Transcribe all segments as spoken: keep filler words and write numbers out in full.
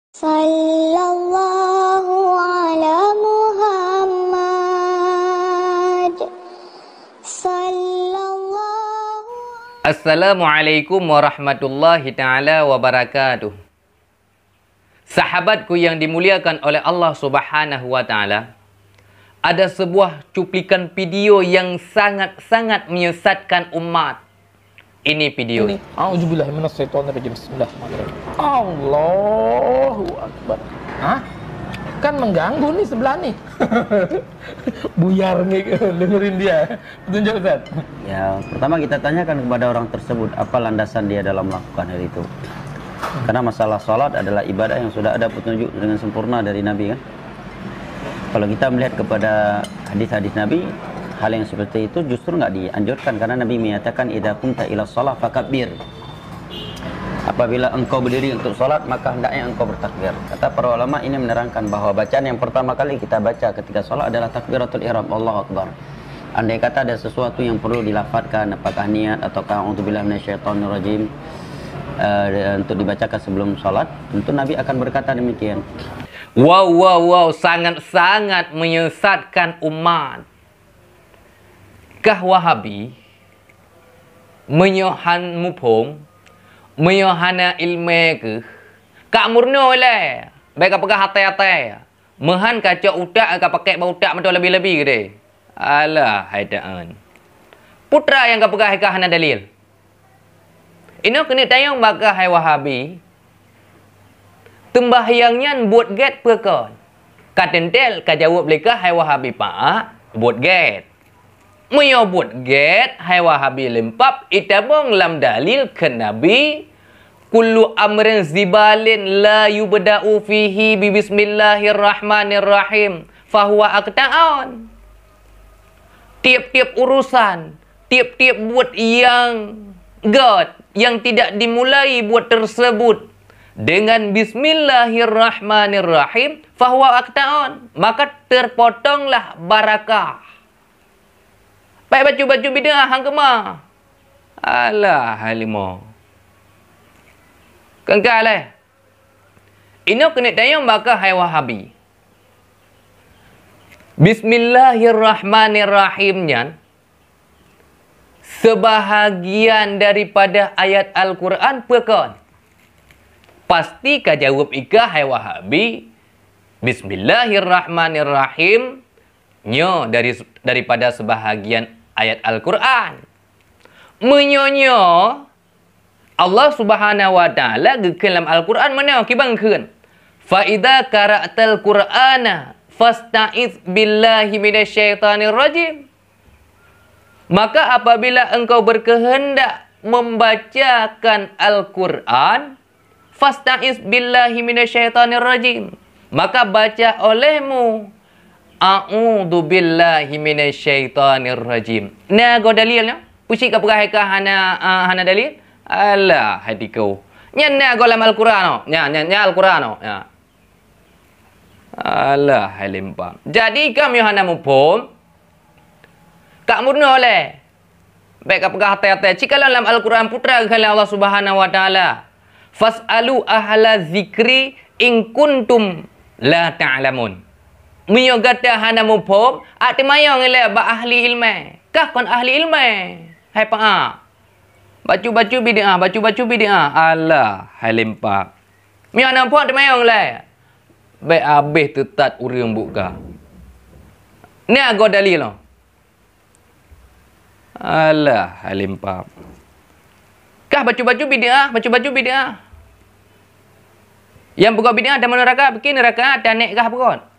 Sallallahu ala Muhammad. Sallallahu. Assalamualaikum warahmatullahi taala wabarakatuh. Sahabatku yang dimuliakan oleh Allah Subhanahu wa taala, ada sebuah cuplikan video yang sangat-sangat menyesatkan umat. Ini video. Ini. A'udzubillahi minasyaitonirrajim. Bismillahirrahmanirrahim. Allahu Akbar. Hah? Kan mengganggu nih sebelah nih. Buyar nih, dengerin dia. Petunjuk, Ustaz. Ya, pertama kita tanyakan kepada orang tersebut apa landasan dia dalam melakukan hal itu. Karena masalah salat adalah ibadah yang sudah ada petunjuk dengan sempurna dari Nabi, kan. Kalau kita melihat kepada hadis-hadis Nabi, hal yang seperti itu justru nggak dianjurkan, karena Nabi menyatakan, "Idza qumta ila shalah fakabbir." Apabila engkau berdiri untuk salat, maka hendaknya engkau bertakbir. Kata para ulama, ini menerangkan bahwa bacaan yang pertama kali kita baca ketika salat adalah takbiratul ihram, Allahu Akbar. Andai kata ada sesuatu yang perlu dilafadzkan, apakah niat ataukah a'udzubillahi minasyaitonirrajim, eh, untuk dibacakan sebelum salat, tentu Nabi akan berkata demikian. Wow, wow, wow, sangat-sangat menyesatkan umat. Kah Wahabi, meunyoe han muphom, meunyoe hana ileumèe keuh, ka meurunoe lé, bèk ka peugah até-até. Meuhan ka cok utak, ka pakèk bak utak meuto labi-labi keudéh. Alah, hai taun. Peue teuma nyang ka peugah ka hana dalil. Inoe keuneuk tanyong bak kah hai Wahabi, teumbahyang nyan buet gét peue kon? Ka teuntèe ka jaweueb lé kah hai Wahabi, Pak, buet gét. Meunyoe buet gét hai Wahabi lempap, itabong lam dalil kheun Nabi, "Kullu amrin zibalin la yubda'u fihi bi bismillahirrahmanirrahim, fahuwa aqta'un." Tiep-tiep urusan, tiep-tiep buet nyang gét, nyang tidak dimulai buet tersebut dengan bismillahirrahmanirrahim, fahuwa aqta'un, maka terpotonglah barakah. Bèk bacut-bacut bid'ah han keumah. Alah, hai limo. Keungka lé. Inoe keuneuk tanyong bak kah hai Wahabi. Bismillahirrahmanirrahim nyan seubahagian daripada ayat Al-Qur'an peue kon? Pasti ka jaweueb i kah hai Wahabi, Bismillahirrahmanirrahim nyoe dari, daripada seubahagian ayat Al-Qur'an. Meunyoe nyoe, Allah Subhanahu wa Ta'ala geukheun lam Al-Qur'an meunoe, kiban kheun, "Fa idza qara'tal Qur'ana fasta'iz billahi minasy syaithanir rajim." Maka apabila engkau berkehendak membacakan Al-Qur'an, "Fasta'iz billahi minasy syaithanir rajim." Maka baca olehmu, "A'udzu billahi minasy syaithanir rajim." Na goe dalil nyoe? Peue cit ka peugah hai kah hana, ah, hana dalil? Alah, hai tiko. Nyan na goe lam Al-Qur'an nyoe. Nyan, nyan, nyan Al-Qur'an nyoe. Nyan. Alah, hai lempam. Jadi, kamoe hana muphom. Ka meurunoe lé. Bèk ka peugah até-até. Cikalon lam Al-Qur'an peue teuma geukheun lé Allah Subhanahu wa Ta'ala, "Fas'alu ahla dzikri in kuntum la ta'lamun." Meunyoe gata hana muphom, a teumanyong ilèe bak ahli ileumèe. Kah kon ahli ileumèe, hai Pak. Bacut-bacut bid'ah, bacut-bacut bid'ah. Alah, hai lempam. Meunyoe hana muphom, teumanyong ilèe. Bèk habéh teutat ureueng buet ka. Nyan goe dalil nyoe. Alah, hai lempam. Kah bacut-bacut bid'ah, bacut-bacut bid'ah. Nyang peugah bid'ah dan meunuraka, pikir neuraka, tanek kah peugah.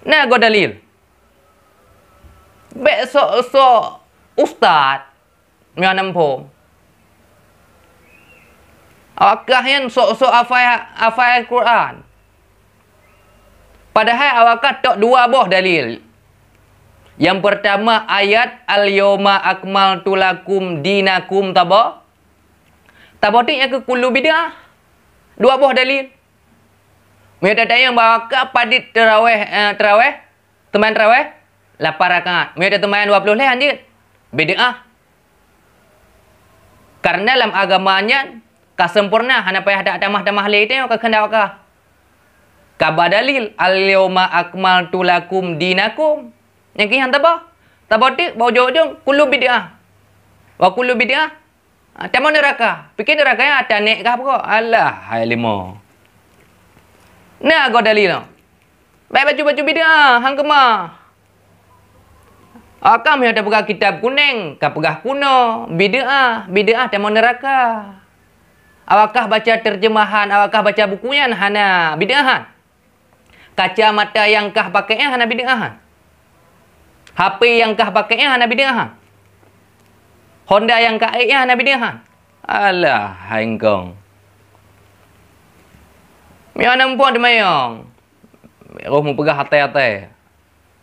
Na goe dalil. Bèk sok-sok ustaz. Nyan namphom. Awak kah nyan sok-sok hafai, hafai Al-Qur'an. Padahai awak kah tok dua boh dalil. Nyang peurtama ayat, "Al-yauma akmaltu lakum dinakum," tabo. Tabo teuk nyang keu kullu bid'ah. Dua boh dalil. Meunyoe tatanyong bak awak kah padit teurawéh, eh, teurawéh, Teumanyong teurawéh, lapan rakaat. Meunyoe teumanyong dua ploh lhèe hanjeuet, bid'ah. Karena lam agama nyan ka sempurna, hana payah ta-, tamah-tamah lé, itu nyang ka keuheundak awak kah. Ka ba dalil, "Al-yauma akmaltu lakum dinakum." Nyang keuh han tabah. Tabah teuk bak ujong-ujong, kullu bid'ah. Wa kullu bid'ah, ah, tamong neuraka. Pike neuraka nyan ata nèk kah peugah? Alah, hai limo. Na goe dalil nyoe. Bèk bacut-bacut bid'ah, han keumah. Awakah meunyoe tapeugah kitab kunéng, ka peugah kuno, bid'ah, bid'ah tamong neuraka. Awakah baca terjemahan, awakah baca buku nyan hana bid'ah han? Kacamata nyang kah pakai nyan hana bid'ah han? H P nyang kah pakai nyan hana bid'ah han? Honda nyang kah ék nyan hana bid'ah han? Alah, hai engkong. Meunyoe na muphom teumayong, roh mupeugah até-até.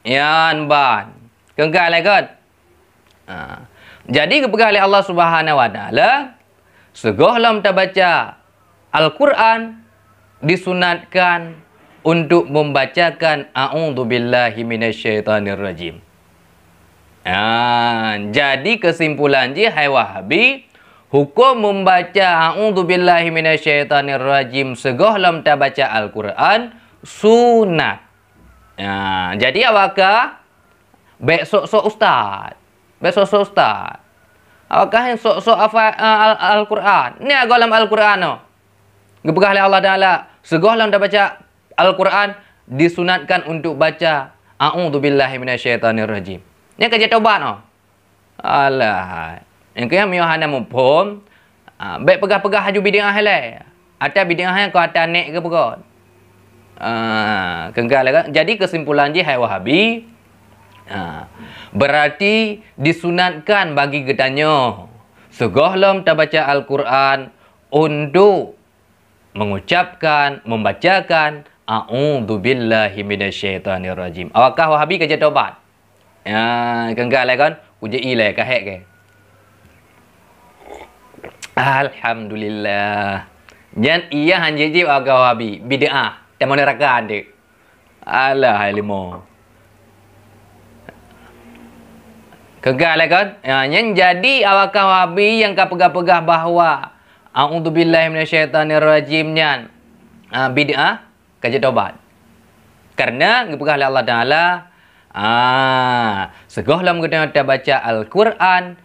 Nyan ban. Keungkah lé kon. Ha. Jadi geupeugah lé Allah Subhanahu wa Taala, sigohlom tabaca Al-Quran, disunatkan untuk membacakan A'udzubillahi minasyaitonirrajim. Ha, jadi kesimpulan jih, hai Wahabi, huköm membaca A'udzubillahi minasyaitonirrajim sigohlom tabaca Al-Quran sunat. Ha, jadi awakah bèk sok-sok ustaz. Bèk sok-sok ustaz. Awakah nyang sok-sok hafa-, eh, Al-, Al-Quran. Nyan goe lam Al-Quran nyoe. Geupeugah lé Allah Taala, sigohlom tabaca Al-Quran, disunatkan untuk baca, "A'udzubillahi minasyaitonirrajim." Nyan ka jeuet tobat nyoe. Alah. Nyang keu nyan meunyoe hana muphom, ah, bèk peugah-peugah laju bid'ah ilèe. Ata bid'ah nyan kon ata nèk keu peugah. Ah, keungkah lé kon. Jadi kesimpulan jih, hai Wahabi, ah, berarti disunatkan bagi geutanyoe sigohlom tabaca Al-Quran untuk mengucapkan, membacakan, "A'udzubillahi minasyaitonirrajim." Awakah Wahabi ka jeuet tobat? Ya, keungkah lé kon, kujeuet ilèe ka hék kèe. Alhamdulillah. Nyan iya han jijeuet awakah Wahabi, bid'ah, tamong neuraka teuk. Alah, hai limo. Keungkah lé kon? Ya, nyan jadi awakah Wahabi nyang ka peugah-peugah bahwa "A'udzubillahi minasyaitonirrajim" nyan, ah, bid'ah, ka jeuet tobat. Karena geupeugah lé Allah Taala, ah, sigohlom geutanyoe tabaca Al-Quran,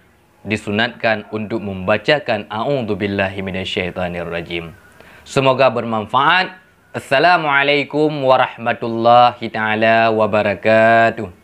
disunatkan untuk membacakan "A'udzubillahi minasyaitonirrajim". Semoga bermanfaat. Assalamualaikum warahmatullahi taala wabarakatuh.